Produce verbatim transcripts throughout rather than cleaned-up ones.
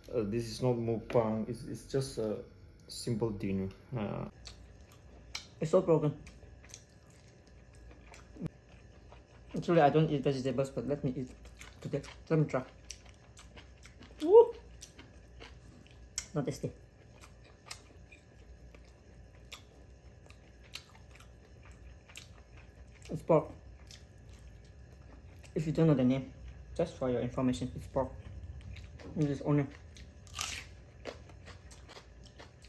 Uh, this is not mukbang, it's, it's just a simple dinner. Uh, it's so broken. Actually, I don't eat vegetables, but let me eat today. Let me try. Woo! Not tasty. It's pork. If you don't know the name, just for your information, it's pork. This is onion.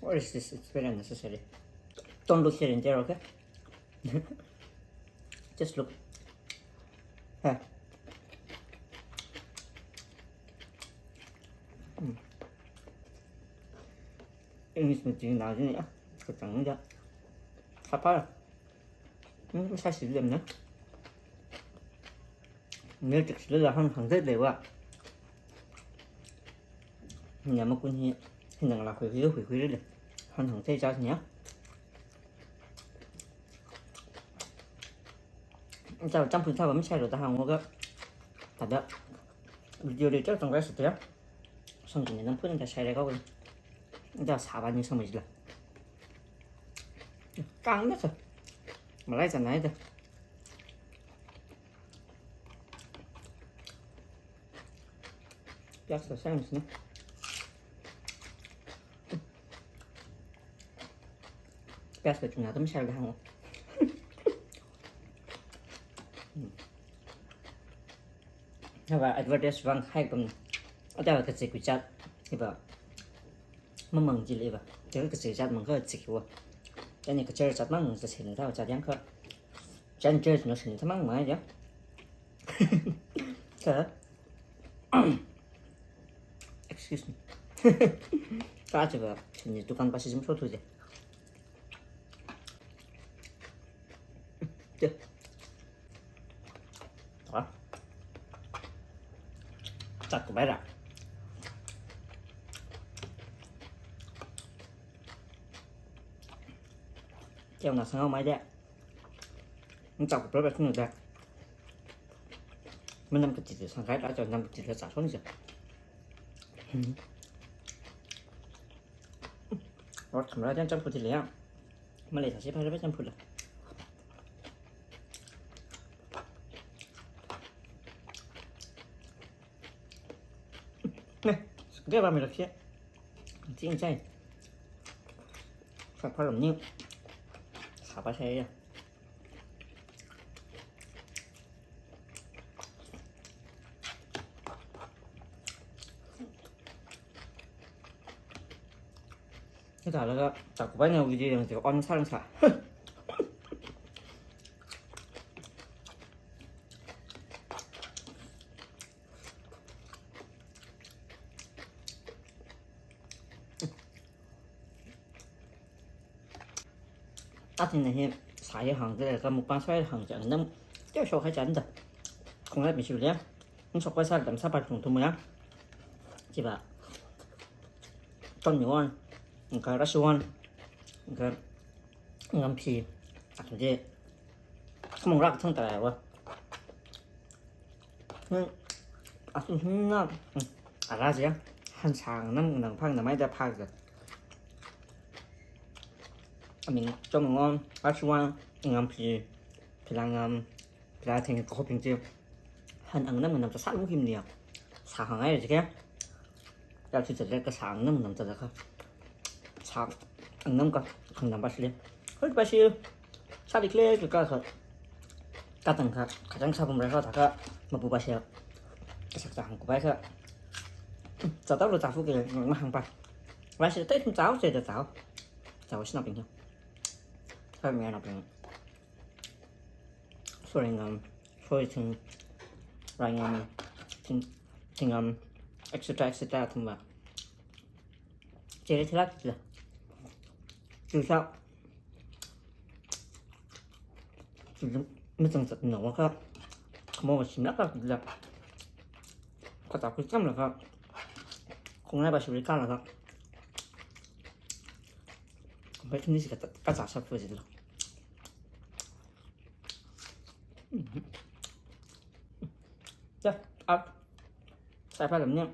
What is this? It's very unnecessary. Don't look here and there, okay? Just look. Hey. Mm. English meeting now, isn't it? Kachang ja. Sapa. Hmm, sa si lem na. Nil tik sila han hang zai lewa. Nya makun hi, hin nang la khui khui khui khui le. Han hang zai ja nya. Cha champhun cha ba mi chai lo da hang wo ga. Tada. Video le cha tong ga si ta. Sang jing nam phun da share ka wai. Da sa ba ni sang mai la. Kang na sa. Malai sa nai da. Piyaz la sang sina. Piyaz la chungna tam share da hang. Hava advertise vang hai kam. Ada ka chik chat. Hiva. Mamang ji le ba. Te ka chik chat mang ka chik wa. Te ni ka chik chat mang sa sin ta chat yang ka. Chan church no sin ta mang mai ya. Ka. Excuse me. Ka chi ba. Ni dukan pa si jim so tu je. Te. Ha? Chat ku bai ra. Kya na sang mai de. Ni chat ku bai ra sunu de. Manam ka chi de sang kai ra, cha nam ka chi de cha so ni cha. Hmm. Ot khamra jan champhut le ya. Malai sa si phara champhut la. Ne, sekarang ramai lagi. Cing cai. Sa phara ni. Sa pa saya. Hithālaga, chakbai na video yang on sāsā. Athumna hi sāya hāngda, ka mukbang sāya hāngda, nam teo shokhai chānda. Khonglai mi shulia. Nshokpai sāda, sāpai thungthung ya. Chiva. Ton mi wan. Ka rashi wan. Ka ngampi. Athum je. Khamong rak thang tarai wa. Hmm. Asu hina. Hmm. Ara je. Hansang nam nang phang namai da phak da. Aming chong ngon, asuan, ngam pi, pilang ngam, pilang thing ko ping je. Han ang nam nam sa sa lu him nia. Sa hang ai je ke. Ya chi je ka sa ang nam nam ta ka. Sa ang nam ka khang nam ba shi le. Hoi ba shi. Sāli kle kle ka ka. Katang ka, katang sāpam rai ka ta ka, mapu ba sia. Kasak ta hāngkupai ka. Cha tau lo cha fu ke, mahāng pa. Ba sia tai tum chao se da chao. Chao sina ping. Ka mi na ping. Sorry ngam, sorry ting, rai ngam, ting, ting ngam, et cetera, et cetera tum ba. Chele chila kila. Chusa. Chusa. Machang chat na waka. Kamo wa shim laka kila. Kata ku cham laka. Khonglai ba shuri ka laka. Bai kini si kata kata sa fu zila. Ya, ap. Sai pa lam ne.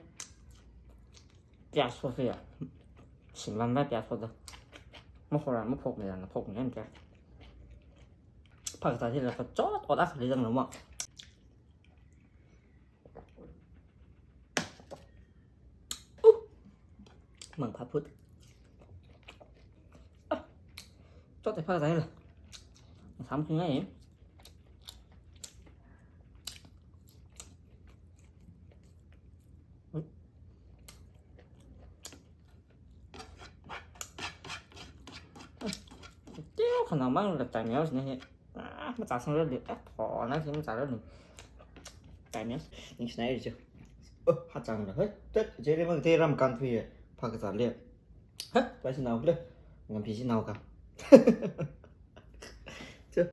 Piyaz sosai ya. Shimlam vai piyaz soda. Makhora, maphokmei ya, na phokmei ya, piyaz. Phakazā hila kachot ot akhali zanglu ma. Uh. Mangphaphut. Ah. Chot phakazā hila. Samkhingai. Teo khana mang la time yaos ne he. Ah, machāsangra le. Ah, thona si machāra le. Time yaos. Ningshinai je. Oh, hachang la. Hei, tet, je le mang te ram kan phi. Phakazā le. Ha, pai si nao le. Ngamphi si nao ka.